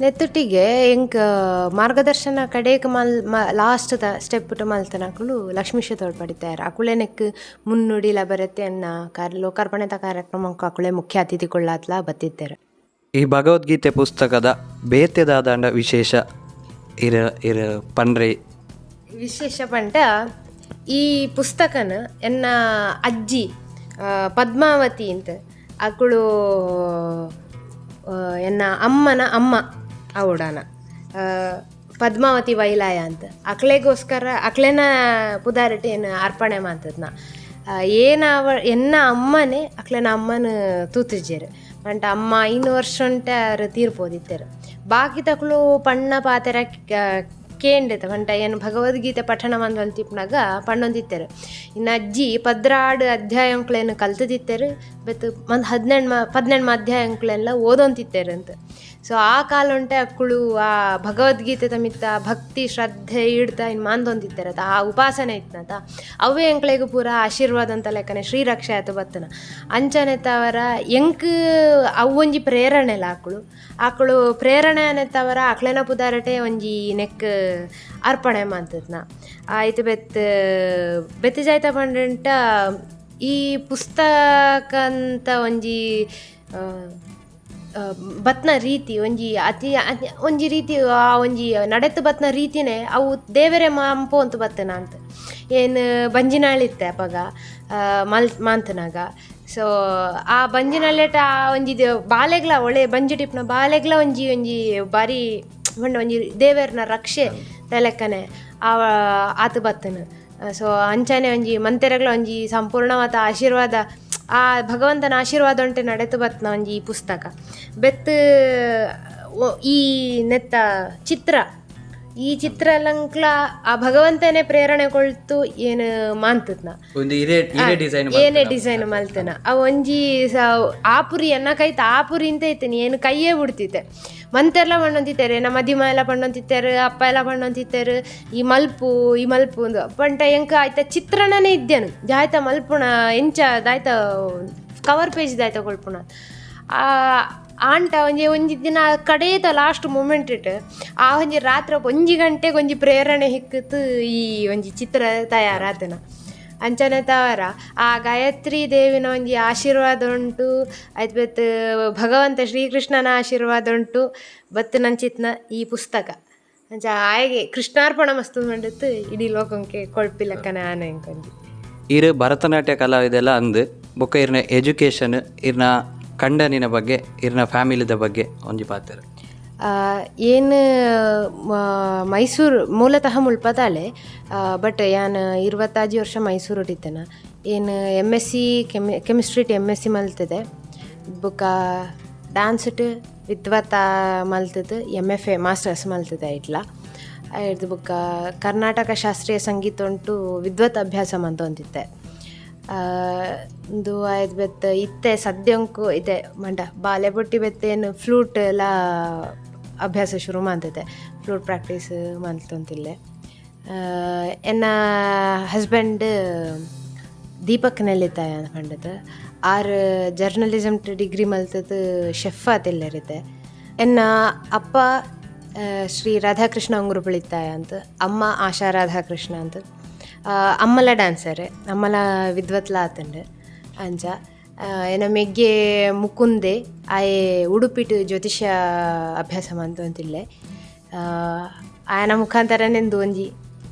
ನೆತ್ತೊಟ್ಟಿಗೆ ಎಂಕ್ ಮಾರ್ಗದರ್ಶನ ಕಡೆಕ್ ಮಲ್ ಲಾಸ್ಟ್ ದ ಸ್ಟೆಪ್ ಮಲ್ತನಕುಲು ಲಕ್ಷ್ಮೀಶ ತೋಳ್ಪಡಿತ್ತಾಯೆರ್. ಅಕುಲೆ ನೆಕ್ ಮುನ್ನುಡಿಲ ಬರತ್ತೆ ಅನ್ನ ಲೋಕಾರ್ಪಣೆದ ಕಾರ್ಯಕ್ರಮಕ್ಕೆ ಅಕುಲೆ ಮುಖ್ಯ ಅತಿಥಿಗಳಾತ್ಲ ಬತ್ತಿತ್ತೆರ್. ಈ ಭಗವದ್ಗೀತೆ ಪುಸ್ತಕದ ಬೇತೆದಾದಂಡ ವಿಶೇಷ ಇರ ಇರ ಪನ್ರೆ? ವಿಶೇಷ ಪಂಡ ಈ ಪುಸ್ತಕನ ಎನ್ನ ಅಜ್ಜಿ ಪದ್ಮಾವತಿ ಅಂತ, ಅಕುಳು ಎನ್ನ ಅಮ್ಮನ ಅಮ್ಮ ಅವಡಾನ ಪದ್ಮಾವತಿ ವೈಲಾಯ ಅಂತ, ಅಕ್ಲೆಗೋಸ್ಕರ ಅಕ್ಲೆನ ಪುದಾರಿಟಿ ಏನು ಅರ್ಪಣೆ ಮಾಡ್ತದ್ನ. ಏನಾವ ಎನ್ನ ಅಮ್ಮನೇ ಅಕ್ಲೆನ ಅಮ್ಮನ ತೂತುಜೆರ್ ಪಂಟ ಅಮ್ಮ 5 ವರ್ಷ ಉಂಟೆ ಅವ್ರು ತೀರ್ಪೋದಿತ್ತೆರ್. ಬಾಕಿ ತಕುಲು ಪಣ್ಣ ಪಾತೆರ ಕೇಂಡಿತ ಪಂಟ ಏನು ಭಗವದ್ಗೀತೆ ಪಠಣ ಮಂದೊಂತಿಪ್ಪುನಗ ಪಣ್ಣೊಂದಿತ್ತೆರ್. ಇನ್ನು ಅಜ್ಜಿ 12 ಅಧ್ಯಾಯಂಕ್ಲೇನು ಕಲ್ತದಿತ್ತೆರ್, ಬತ್ ಮಂದ್ 18 ಅಧ್ಯಾಯಂಕ್ಲೆಲ್ಲ ಓದೊಂತಿತ್ತೆರ್ ಅಂತ. ಸೊ ಆ ಕಾಲ ಉಂಟೆ ಅಕ್ಕುಳು ಆ ಭಗವದ್ಗೀತೆ ಮಿತ್ತ ಭಕ್ತಿ ಶ್ರದ್ಧೆ ಇಡ್ತಾ ಇನ್ನು ಮಾಂದೊಂದಿತ್ತೆರ್ ಅತ, ಆ ಉಪಾಸನೆ ಇತ್ನತ ಅವೇ ಎಂಕ್ಲೆಗ್ ಪೂರ ಆಶೀರ್ವಾದ ಅಂತ ಲೆಕ್ಕನೆ ಶ್ರೀರಕ್ಷೆ ಆತ ಬತ್ತನ. ಅಂಚನೆ ತವರ ಎಂಕ್ ಅವು ಒಂಜಿ ಪ್ರೇರಣೆಲ ಆಕುಳು ಆಕುಳು ಪ್ರೇರಣೆ ತವರ ಅಕ್ಲೆನ ಪುದಾರಟೆ ಒಂಜಿ ನೆಕ್ ಅರ್ಪಣೆ ಮಂತದ್ನ. ಆಯ್ತು ಬೆತ್ ಬೆತ್ತು ಜಾಯ್ತ ಪಂಡಂಟ ಈ ಪುಸ್ತಕ ಅಂತ ಒಂಜಿ ಬತ್ನ ರೀತಿ ಒಂಜಿ ಅತಿ ಒಂಜಿ ರೀತಿ ಆ ಒಂಜಿ ನಡೆತು ಬತ್ನ ರೀತಿನೇ ಅವು ದೇವರೇ ಮಾಂಪು ಅಂತ ಬತ್ತನ ಅಂತ. ಏನು ಬಂಜಿನಾಳಿತ್ತೆ ಅಪಗ ಮಲ್ ಮಾಂತನಾಗ. ಸೊ ಆ ಬಂಜಿನಲ್ಲೇಟ ಆ ಒಂಜಿ ಬಾಲೆಗ್ಲ ಒಳ್ಳೆ ಬಂಜಿ ಟಿಪ್ನ ಬಾಲೆಗ್ಲ ಒಂಜಿ ಒಂಜಿ ಬಾರಿ ಪಂಡ ಒಂಜಿ ದೇವೆರ್ನ ರಕ್ಷೆ ತಲೆಕ್ಕನೆ ಆ ಆತು ಬತ್ತನ. ಸೊ ಅಂಚನೆ ಒಂಜಿ ಮಂತೆರಗ್ಲ ಒಂಜಿ ಸಂಪೂರ್ಣವಾದ ಆಶೀರ್ವಾದ, ಆ ಭಗವಂತನ ಆಶೀರ್ವಾದ ಉಂಟೆ ನಡೆತು ಬತ್ನ ಒಂಜಿ ಈ ಪುಸ್ತಕ. ಬೆತ್ತು ಈ ನೆತ್ತ ಚಿತ್ರ, ಈ ಚಿತ್ರ ಲಂಕ್ಲ ಆ ಭಗವಂತನೇ ಪ್ರೇರಣೆ ಕೊಳ್ತು ಏನು ಮಾಂತದ್ನ. ಒಂದು ಇರೇ ಇರೇ ಡಿಸೈನ್ ಏನೇ ಡಿಸೈನ್ ಮಲ್ತನ. ಅವು ಒಂಜಿ ಆಪುರಿ ಎನ್ನ ಕೈತ ಆಪುರಿ ಅಂತ ಐತನಿ ಏನು ಕೈಯೇ ಬಿಡ್ತಿತ್ತೆ. ಮಂತೆಲ್ಲ ಪಣ್ಣೊಂತಿತ್ತಾರೆ, ನಮ್ಮ ಮದಿಮ ಎಲ್ಲ ಪಣ್ಣೊಂತಿತ್ತಾರೆ, ಅಪ್ಪ ಎಲ್ಲ ಪಣ್ಣೊಂತಿತ್ತಾರೆ, ಈ ಮಲ್ಪು ಈ ಮಲ್ಪು ಒಂದು ಪಂಟ ಎಂಕ ಆಯ್ತ ಚಿತ್ರಣನೇ ಇದ್ದೇನು ಜಾಯ್ತ ಮಲ್ಪುಣ ಎಂಚ ದಾಯ್ತ ಕವರ್ ಪೇಜ್ ದಾಯ್ತ ಕೊಳ್ಪುಣ. ಆಂಟ ಒಂಜಿ ಒಂಜಿ ದಿನ ಕಡೇತ ಲಾಸ್ಟ್ ಮೂಮೆಂಟ್ ಇಟ್ಟು ಆ ಒಂಜಿ ರಾತ್ರಿ ಒಂಜಿ ಗಂಟೆಗೆ ಒಂಜಿ ಪ್ರೇರಣೆ ಹಿಕ್ಕತ್ತು ಈ ಒಂಜಿ ಚಿತ್ರ ತಯಾರಾತನ. ಅಂಚನೆ ತವರ ಆ ಗಾಯತ್ರಿ ದೇವಿನ ಒಂಜಿ ಆಶೀರ್ವಾದ ಉಂಟು, ಆಯ್ತು ಬತ್ತು ಭಗವಂತ ಶ್ರೀಕೃಷ್ಣನ ಆಶೀರ್ವಾದ ಉಂಟು ಬತ್ತು ನಂಚಿತ್ನ ಈ ಪುಸ್ತಕ. ಅಂಚ ಆಯಗೆ ಕೃಷ್ಣಾರ್ಪಣ ಮಸ್ತು ಮಂಡಿತ್ತು ಇಡೀ ಲೋಕಂಕೆ ಕೊಳ್ಪಿಲಕ್ಕನ ಆನ ಎಂಕೊಂಜಿ. ಇರು ಭರತನಾಟ್ಯ ಕಲಾವಿದೆಲ್ಲ ಅಂದು ಬೊಕ್ಕ ಇರ್ನ ಎಜುಕೇಷನ್, ಇರ್ನ ಕಂಡನಿನ ಬಗ್ಗೆ, ಇರ್ನ ಫ್ಯಾಮಿಲಿದ ಬಗ್ಗೆ ಒಂಜಿ ಪಾತೆರ. ಏನು ಮೈಸೂರು ಮೂಲತಃ ಮುಲ್ಪದಾಳೆ, ಬಟ್ ಯಾನ್ 25 ವರ್ಷ ಮೈಸೂರು ಇತ್ತನ. ಏನು M S C chemistry M S C ಮಲ್ತದೆ, ಬೊಕ್ಕ ಡ್ಯಾನ್ಸ್ ವಿದ್ವತ್ತ ಮಲ್ತದ್ದು, M F A masters ಮಲ್ತದೆ ಇಟ್ಲ. ಐಡ್ದು ಬೊಕ್ಕ ಕರ್ನಾಟಕ ಶಾಸ್ತ್ರೀಯ ಸಂಗೀತ ಉಂಟು ವಿದ್ವತ್ ಅಭ್ಯಾಸ ಮಂತೊಂದಿತ್ತೆ. ಇಂದು ಆಯ್ತು ಬೆತ್ತ ಇತ್ತೆ ಸದ್ಯಂಕು ಇತ್ತೆ ಮಂಡ ಬಾಲೆ ಬೊಟ್ಟಿ ಬೆತ್ತೇನು ಫ್ಲೂಟ್ ಎಲ್ಲ ಅಭ್ಯಾಸ ಶುರು ಮಾಡ್ತಿದ್ದೆ, ಫ್ಲೂಟ್ ಪ್ರಾಕ್ಟೀಸ್ ಮಂತೊಂತಿಲ್ಲೆ. ಎನ್ನ ಹಸ್ಬೆಂಡ್ ದೀಪಕ್ ನೆಲ್ಲಿತ್ತಾಯ ಪಂಡದು, ಆರ್ ಜರ್ನಲಿಸಮ್ ಡಿಗ್ರಿ ಮಲ್ತದ್ದು ಶೆಫ್ ಆತಿಲ್ಲರಿತ್ತೆ. ಎನ್ನ ಅಪ್ಪ ಶ್ರೀ ರಾಧಾಕೃಷ್ಣ ಅಂಗುರುಪುಳಿತ್ತಾಯ ಅಂತ, ಅಮ್ಮ ಆಶಾ ರಾಧಾಕೃಷ್ಣ ಅಂತ. ಅಮ್ಮಲ ಡ್ಯಾನ್ಸರ್, ಅಮ್ಮಲ ವಿದ್ವತ್ಲ ಆತಂಡು. ಅಂಚ ಎನ್ನ ಮೆಗ್ಗೆ ಮುಕುಂದೆ ಆಯೆ ಉಡುಪಿಟ್ ಜ್ಯೋತಿಷ್ಯ ಅಭ್ಯಾಸ ಮಂತೊಂತಿಲ್ಲೆ. ಆಯನ ಮುಖಾಂತರನೆಂದು ಒಂಜಿ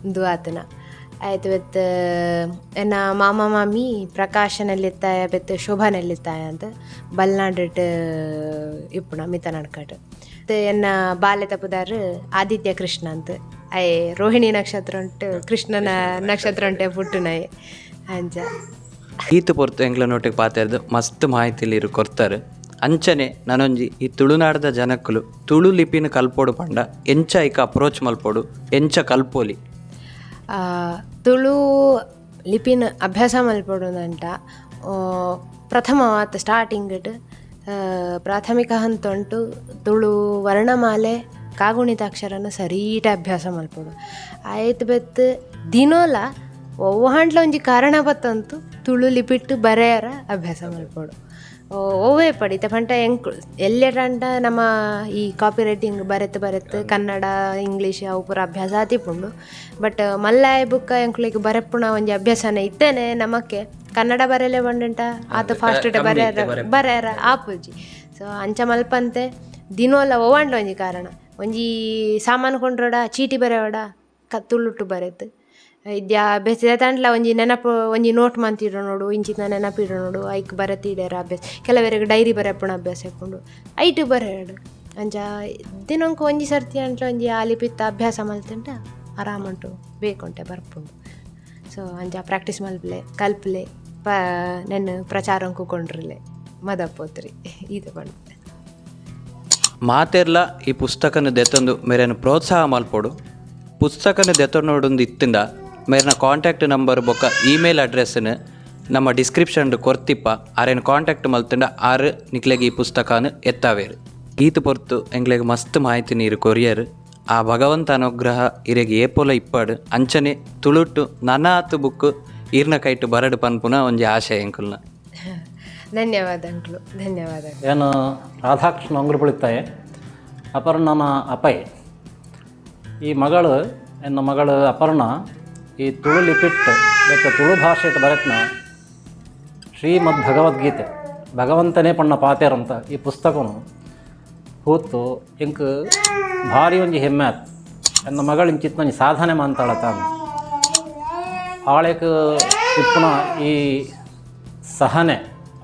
ಇಂದು ಆತನ ಆಯ್ತು. ಬೆತ್ತ ಎನ್ನ ಮಾಮ ಮಾಮಿ ಪ್ರಕಾಶ ನೆಲ್ಲಿತ್ತಾಯ ಬೆತ್ತ ಶೋಭಾ ನೆಲ್ಲಿತ್ತಾಯ ಅಂತ ಬಲ್ನಾಡಿಟ್ ಇಪ್ಪುಣ ಮಿತ ನಡ್ಕಟ್. ಎನ್ನ ಬಾಲ್ಯ ತಪುದಾರ್ ಆದಿತ್ಯ ಕೃಷ್ಣ ಅಂತ, ಅಯ್ ರೋಹಿಣಿ ನಕ್ಷತ್ರ ಉಂಟು, ಕೃಷ್ಣನ ನಕ್ಷತ್ರ ಉಂಟೆ ಪುಟ್ಟುನಯೆ. ಅಂಚ ಈತ ಪೊರ್ತು ಎಂಕ್ಲ ನೋಟಿಗೆ ಪಾತೆರ್ದು ಮಸ್ತ್ ಮಾಹಿತಿಲಿ ಇರು ಕೊರ್ತಾರೆ. ಅಂಚನೆ ನನೊಂಜಿ ಈ ತುಳುನಾಡದ ಜನಕ್ಕುಲು ತುಳು ಲಿಪಿನ ಕಲ್ಪೋಡು ಪಂಡ ಎಂಚ ಐಕ ಅಪ್ರೋಚ್ ಮಲ್ಪೋಡು, ಎಂಚ ಕಲ್ಪೋಲಿ? ತುಳು ಲಿಪಿನ ಅಭ್ಯಾಸ ಮಲ್ಪೊಡುಂದಂಟ ಪ್ರಥಮವಾತ್ ಸ್ಟಾರ್ಟಿಂಗ್ ಪ್ರಾಥಮಿಕ ಹಂತ ಉಂಟು ತುಳು ವರ್ಣಮಾಲೆ ಕಾಗುಣಿತಾಕ್ಷರನ ಸರೀಟ ಅಭ್ಯಾಸ ಮಲ್ಪೊಡು. ಆಯ್ತು ಬೆತ್ತು ದಿನೋಲ ಒವ್ವಾಂಡ್ಲ ಒಂಜಿ ಕಾರಣ ಬತ್ತಂತು ತುಳು ಲಿಪಿಟ್ಟು ಬರೆಯರ ಅಭ್ಯಾಸ ಮಲ್ಪೊಡು. ಒವ್ವೇ ಪಡಿತ ಪಂಟ ಎಂಕ್ ಎಲ್ಲೆಡಂಡ ನಮ್ಮ ಈ ಕಾಪಿ ರೈಟಿಂಗ್ ಬರೆತ್ ಬರೆತ್ ಕನ್ನಡ ಇಂಗ್ಲೀಷ್ ಅವು ಪೂರ ಅಭ್ಯಾಸ ಆತಿಪ್ಪುಂಡು. ಬಟ್ ಮಲ್ಲಾಯ ಬುಕ್ಕ ಎಂಕ್ಲೆಗ್ ಬರೆಪುಣ ಒಂಜಿ ಅಭ್ಯಾಸನ ಇತ್ತೇನೆ. ನಮಕ್ಕೆ ಕನ್ನಡ ಬರೆಲೆ ಬಂಡುಂಟ ಆತ ಫಾಸ್ಟ್ ಬರೆಯರ ಬರೆಯರ ಆಪುಜಿ. ಸೊ ಅಂಚ ಮಲ್ಪಂತೆ ದಿನೋಲ ಒವ್ವಾಂಡ್ಲ ಒಂಜಿ ಕಾರಣ ಒಂಜಿ ಸಾಮಾನು ಕೊಂಡ್ರೋಡ ಚೀಟಿ ಬರೆವಡ ತುಳುಟು ಬರೆತ್ ಇದ್ಯಾ ಬೇಸಿದ ತಂಡ್ಲ ಒಂಜಿ ನೆನಪು ಒಂಜಿ ನೋಟ್ ಮಂತಿಡೋಡು, ಇಂಚಿನ ನೆನಪಿಡೋಡು, ಐಕ್ ಬರೆತಿಡೇರ ಅಭ್ಯಾಸ. ಕೆಲವರಿಗೆ ಡೈರಿ ಬರೆಪುಣ ಅಭ್ಯಾಸ ಇಪ್ಪುಂಡು, ಐಟು ಬರೆಯಡು. ಅಂಚ ದಿನಂಕ ಒಂಜಿ ಸರ್ತಿ ಅಂಟ್ಲ ಒಂಜಿ ಆಲಿಪಿತ್ತ ಅಭ್ಯಾಸ ಮಲ್ತುಂಟ ಆರಾಮುಂಟು ಬೇಕುಂಟೆ ಬರ್ಪುಂಡು. ಸೊ ಅಂಚ ಪ್ರಾಕ್ಟೀಸ್ ಮಲ್ಪಲೆ ಕಲ್ಪಲೆ ಪ ನೆನ್ ಪ್ರಚಾರಂಕು ಕೊಂಡ್ರಲೆ ಮದಪೋತ್ರಿ ಇದು ಪಂಡ. ಮಾತೆರ್ಲ ಈ ಪುಸ್ತಕನ ದೆತ್ತೊಂದು ಮೇರೆನ ಪ್ರೋತ್ಸಾಹ ಮಲ್ಪೊಡು. ಪುಸ್ತಕನ ದೆತ್ತೊಂದು ಇತ್ತಿಂದ ಮೇರಿನ ಕಾಂಟ್ಯಾಕ್ಟ್ ನಂಬರ್ ಬೊಕ್ಕ ಇಮೇಲ್ ಅಡ್ರೆಸ್ನ ನಮ್ಮ ಡಿಸ್ಕ್ರಿಪ್ಷನ್ ಕೊರ್ತಿಪ್ಪ. ಆರೇನು ಕಾಂಟ್ಯಾಕ್ಟ್ ಮಲ್ತಂಡ ಆರು ನಿಕ್ಲೆಗ್ ಈ ಪುಸ್ತಕನ ಎತ್ತಾವೇರು. ಈತ ಪೊರ್ತು ಎಂಕ್ಲೆಗ್ ಮಸ್ತ್ ಮಾಹಿತಿ ನೀರು ಕೊರಿಯರ್. ಆ ಭಗವಂತ ಅನುಗ್ರಹ ಇರೆಗ್ ಏಪೊಲ ಇಪ್ಪಾಡು. ಅಂಚನೆ ತುಳುಟ್ಟು ನನಾತ್ ಬುಕ್ ಈರ್ನ ಕೈಟ್ ಬರಡು ಪನ್ಪುನ ಒಂಜಿ ಆಶಯ ಎಂಕುಲ್ನ. ಧನ್ಯವಾದ ಅಂಕ್ಲು, ಧನ್ಯವಾದ. ಏನು ರಾಧಾಕೃಷ್ಣ ಅಂಗ್ರಪುಳಿತ್ತಾಯೆ, ಅಪರ್ಣನ ಅಪೈ. ಈ ಮಗಳು, ಎನ್ನ ಮಗಳು ಅಪರ್ಣ ಈ ತುಳು ಲಿಪಿಟ್ ಲೆಕ್ಕ ತುಳು ಭಾಷೆಟ್ ಬರೆತ್ನ ಶ್ರೀಮದ್ ಭಗವದ್ಗೀತೆ ಭಗವಂತನೇ ಪಣ್ಣ ಪಾತೇರಂತ ಈ ಪುಸ್ತಕನು ಹೂತು ಎಂಕ್ ಭಾರಿ ಒಂಜಿ ಹೆಮ್ಮೆ ಆತ್. ಎನ್ನ ಮಗಳು ಇಂಚಿತ್ ಒಂಜಿ ಸಾಧನೆ ಮಂತಾಳ ತಾನು. ಆಳೆಕ್ ಇಪ್ಪುನ ಈ ಸಹನೆ,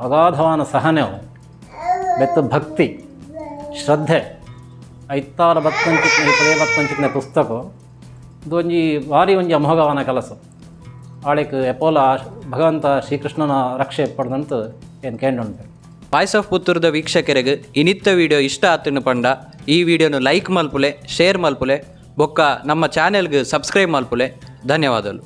ಅಗಾಧವಾನ ಸಹನೆ, ಬೆತ್ತು ಭಕ್ತಿ ಶ್ರದ್ಧೆ ಐತಾರ ಬತ್ತಂಚಿತ್ನ ಈ ಪದೇ ಬತ್ತಂಚಿತ್ನ ಪುಸ್ತಕ ಇದು ಒಂಜಿ ಭಾರಿ ಒಂಜಿ ಅಮೋಘವಾನ ಕೆಲಸ. ಆಳೆಕ್ ಎಪೋಲ ಭಗವಂತ ಶ್ರೀಕೃಷ್ಣನ ರಕ್ಷೆ ಪಡೆದಂತ ಏನು ಕೇಂಡುಂಟು. ವಾಯ್ಸ್ ಆಫ್ ಪುತ್ತೂರದ ವೀಕ್ಷಕರಿಗೆ ಇನಿತ್ತ ವಿಡಿಯೋ ಇಷ್ಟ ಆತನು ಪಂಡ ಈ ವಿಡಿಯೋನು ಲೈಕ್ ಮಲ್ಪುಲೆ, ಶೇರ್ ಮಲ್ಪುಲೆ, ಬೊಕ್ಕ ನಮ್ಮ ಚಾನೆಲ್ಗೆ ಸಬ್ಸ್ಕ್ರೈಬ್ ಮಲ್ಪುಲೆ. ಧನ್ಯವಾದಗಳು.